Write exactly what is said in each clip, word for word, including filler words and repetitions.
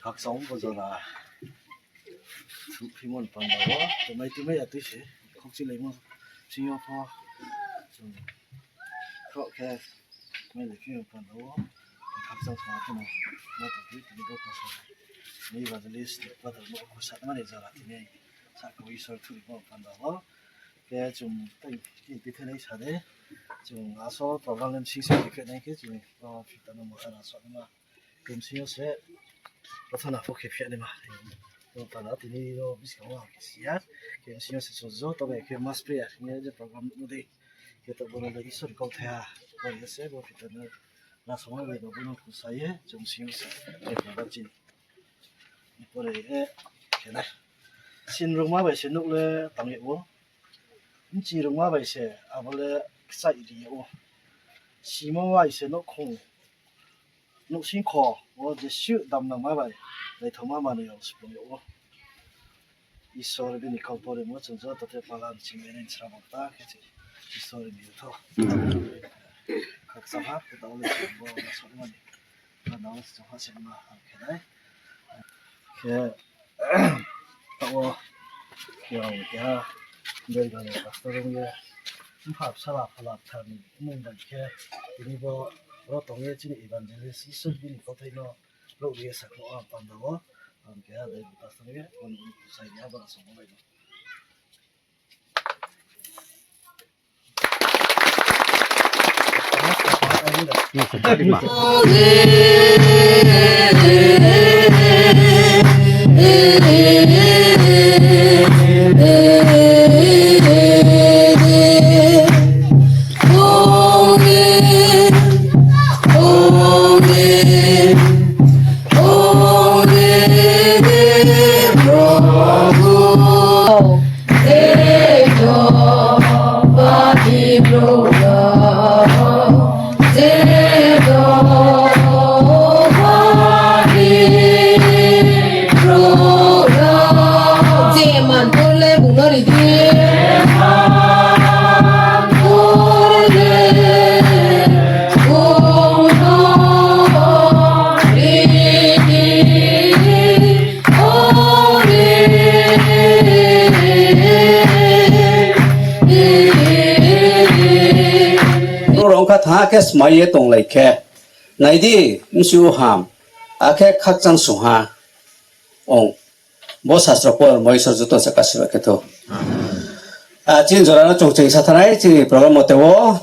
Khakchang bo jora thuhphimo ni panda wo, tongmai tuimai ya tui se, khokchilaimo sing yo pho, chung khroh khe, mailai phimo panda wo, khakchang sa kheno, ma tong phi tini bo khosha, ni evangelist, brother no khosha mani jora tini, sahka Isor thuhphimo panda wo, khe chung tei, tini tithai nai sa de, chung asol program le sing se khe nai khe, chung, o, phita no mo ana so ma. Khe bsing yo se, prarthana pho khe phiya naima. Bo panda tini yo buskang wo ang khe si ya. Khe bsing yo se chung joto bai khe mass prayer hing ye je program nuh dei. Khe taoh bo no le Isor ni kauthai ha. Bo ye se bo phita no rasongma bai no bo no khusai ye, chung bsing yo se. Khe panda chini. Pore ye, khe nai. Sin rungma bai se nouh le tang ye ou. Bchi rungma bai se abo le kchaih ri ye ou. Simo bai se nouhkhong, nouhsingkho wo jesuh damnangma bai naithaoma manoi rao splung yag ou. Isor bini kau porimo chung joto the palan chingmai nai srabo ta khe se Isor ni thou. Khakchang ha, khe taoh le chung bo no saohmani. Ano se chung ha se ma ang khe nai. Khe taoh wo, khe ang keha Belgaum ni pastor ong ye, mpha bsala phola kthar ni mmung bai khe, tini bo ro tong ye chini evangelist Isor bini kauthai no louh ri ye sakhouh ang panda wo, ang keha Belgaum pastor ong ye, ang sai ni abo rasong bai no. Brouh rao ongkha thanng khe smai ye tonglai khe, nai di, bsi ham, akhe khakchang sung ha. Ong, bo sasro pormo Isor joto se kasiba khe thou. A, chini jora no chung ching sa thanai, chini program mote wo.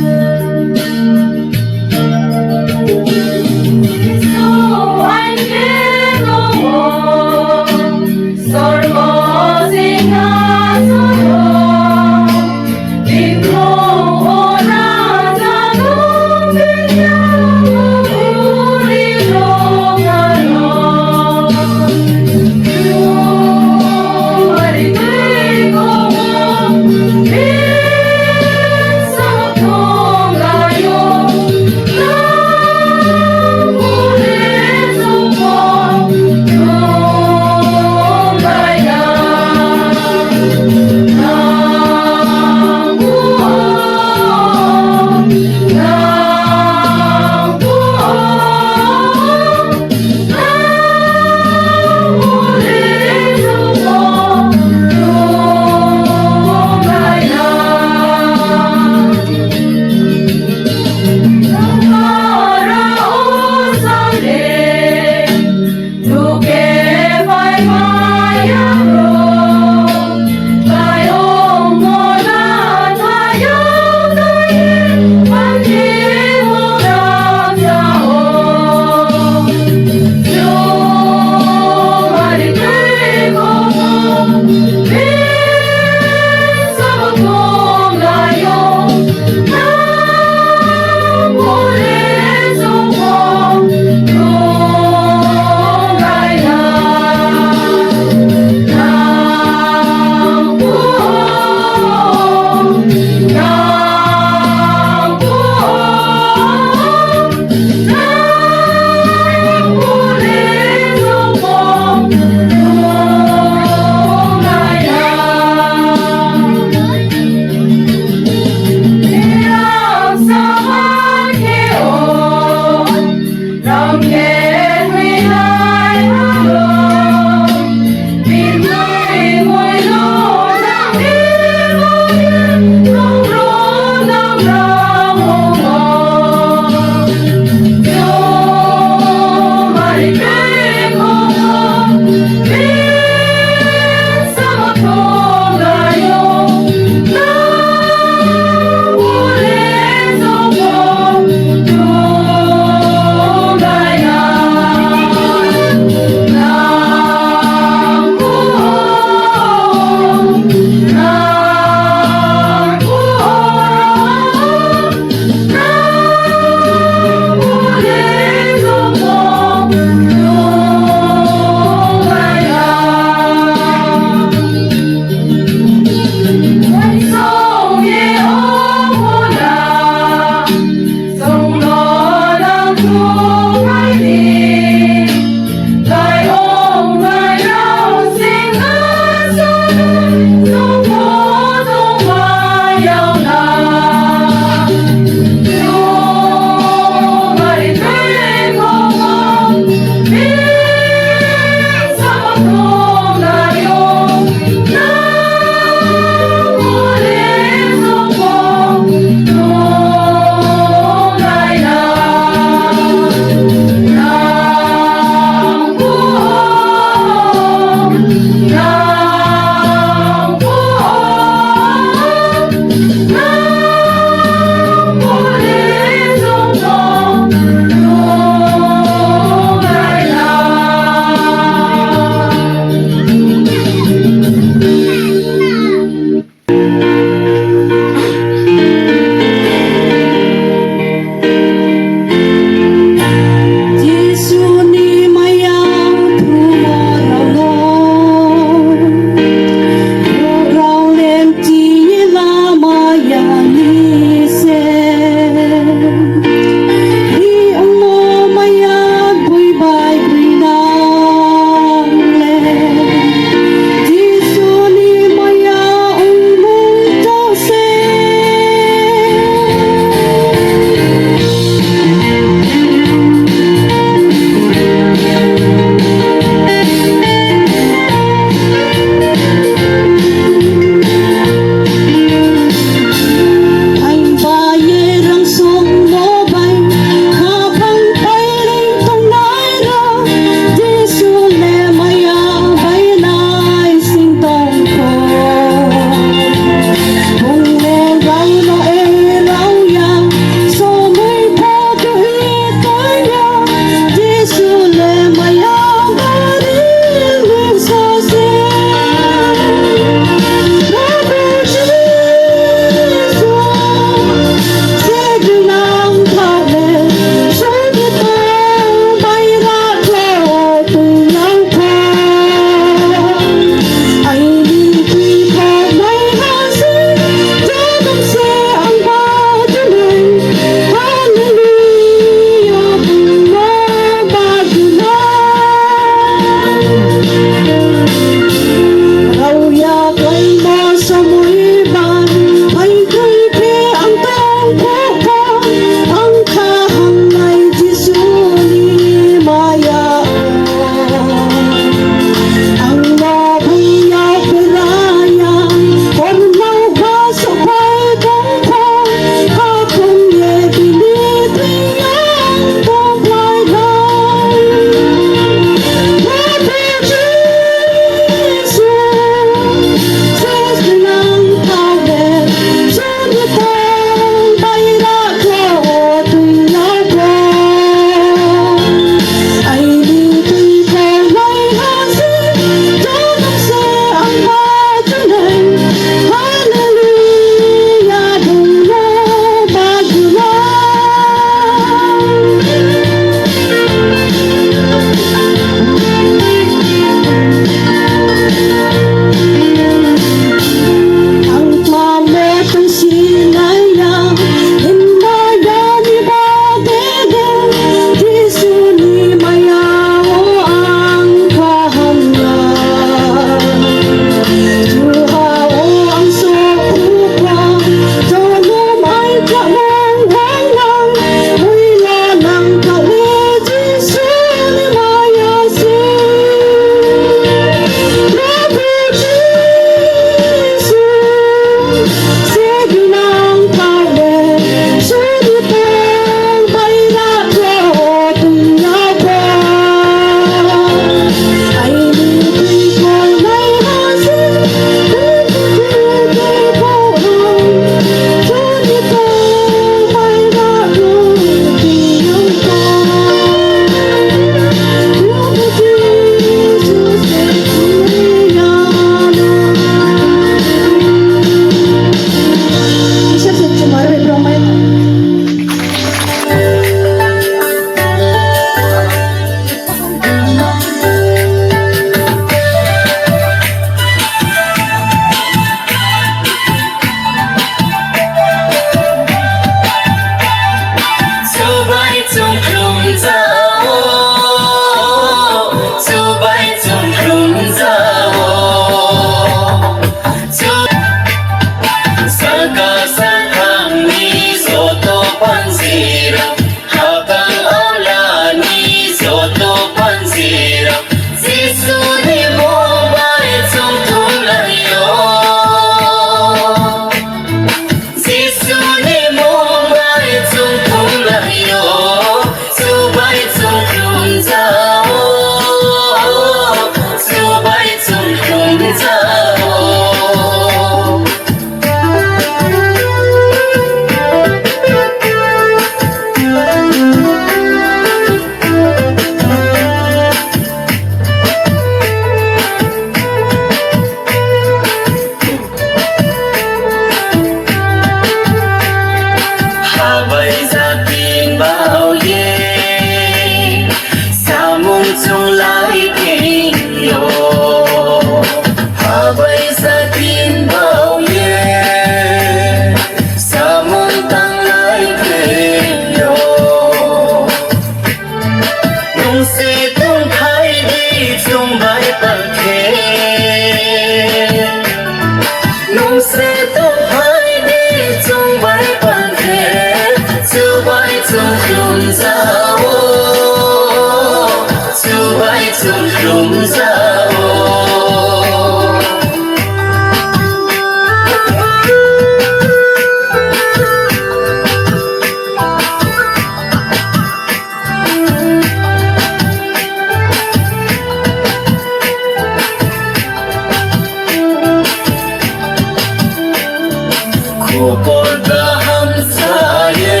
Khupor kaham sa ye,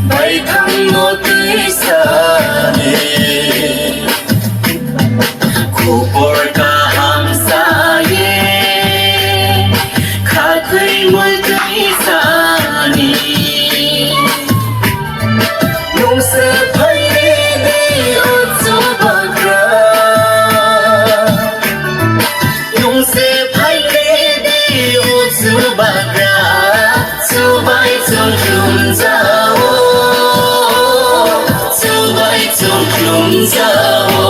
baithang no tuisa ni. Khupor kaham sa ye, khathoimo tuisa ni. Nung se phai di, o Chubagra. Nung se phai di, o Chubagra. Chubai chung khlum ja ou, Chubai chung khlum ja ou,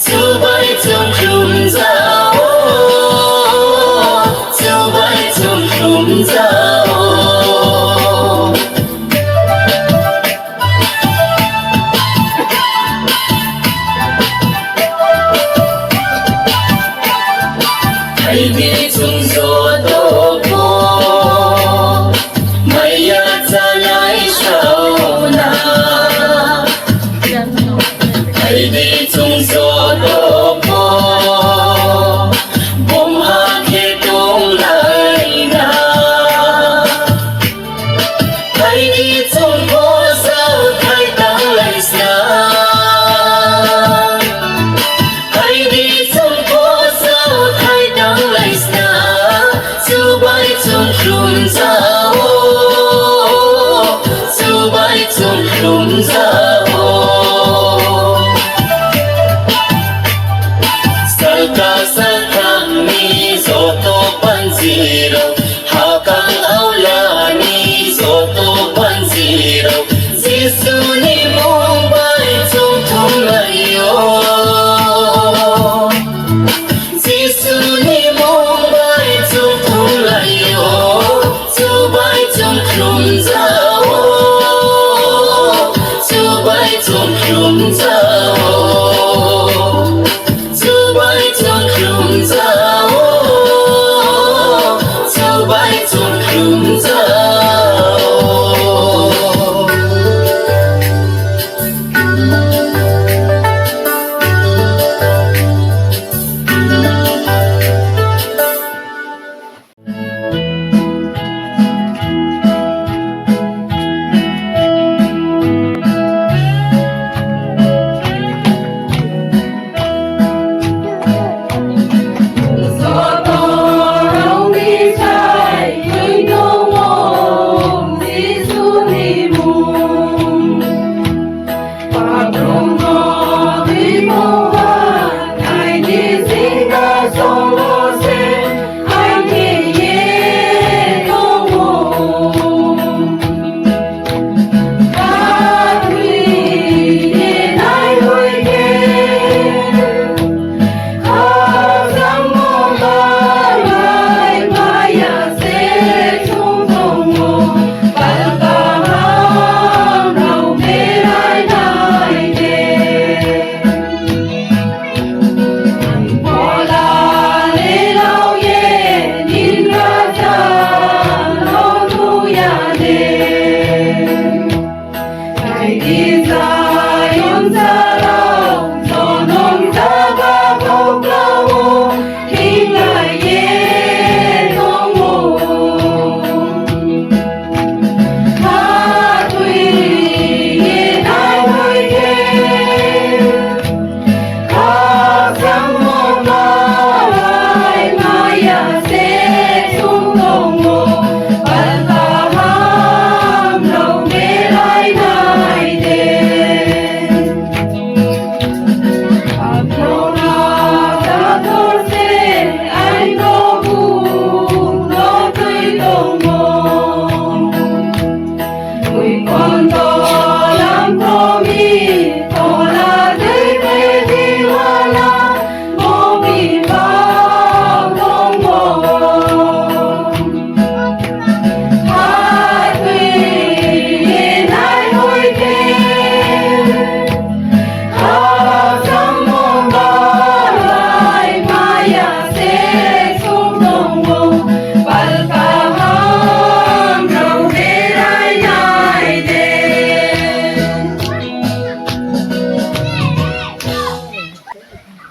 Chubai chung khlum ja ou, Chubai chung khlum ja ou. Phai di chung joto pho, maya chálai sao na. Phai di chung joto pho, bumha khe tonglai na. Phai di chung pho saothai tanglai sna. Phai di chung pho saothai tanglai sna. Chubai chung khlum ja ou, Chubai chung khlum ja ou. Salka salthang ni joto panji rao, hakang aola ni joto panji rao, Jisu ni mmung bai chung thumlai ou. Jisu ni mmung bai chung thumlai ou, Chubai chung khlum ja ou, Chubai chung khlum ja ou, Chubai chung khlum ja ou, Chubai chung khlum ja ou.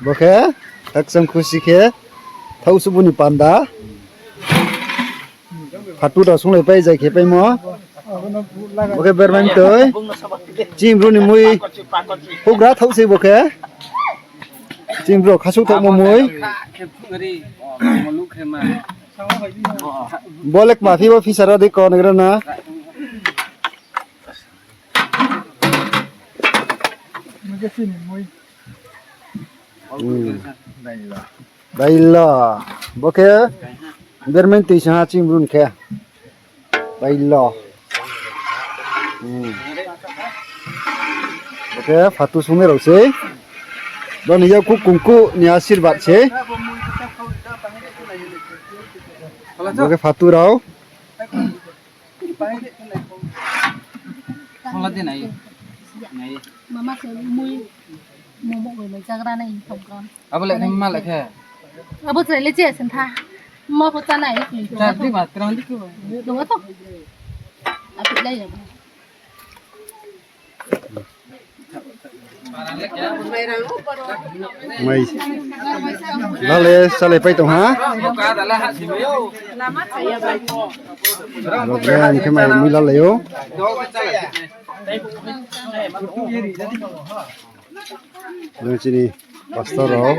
Bo khe, khakchang khusi khe, thaoh subu ni panda. Phatu rao sunglai pai, zai khe paimo. Bo khe bermain toi. Chini Bru ni mui. Houhgra thaoh sei bo khe. Chini Bru khasouh thaohmo mui. Bo le kma phi bo phi sara di ko negra na. Bailo. Bo khe bermain toi se ha chini Bru ni khe. Bailo. Bo khe phatu sungnai rao sei. Bo ni yakgu kungku ni asirbad sei. Bo khe phatu rao. Mama se mui momo bai mai chagra nai thong kha. Abo le khe ma le khe. Abo chai le che sen tha. Ma pho chá nai. Chá di ma trong di ko. Dong to. Api lai ya. Mai. Lale, sale pai tong ha. Ro bre, ang khe mai mui lalai ou. Nung chini pastor rao.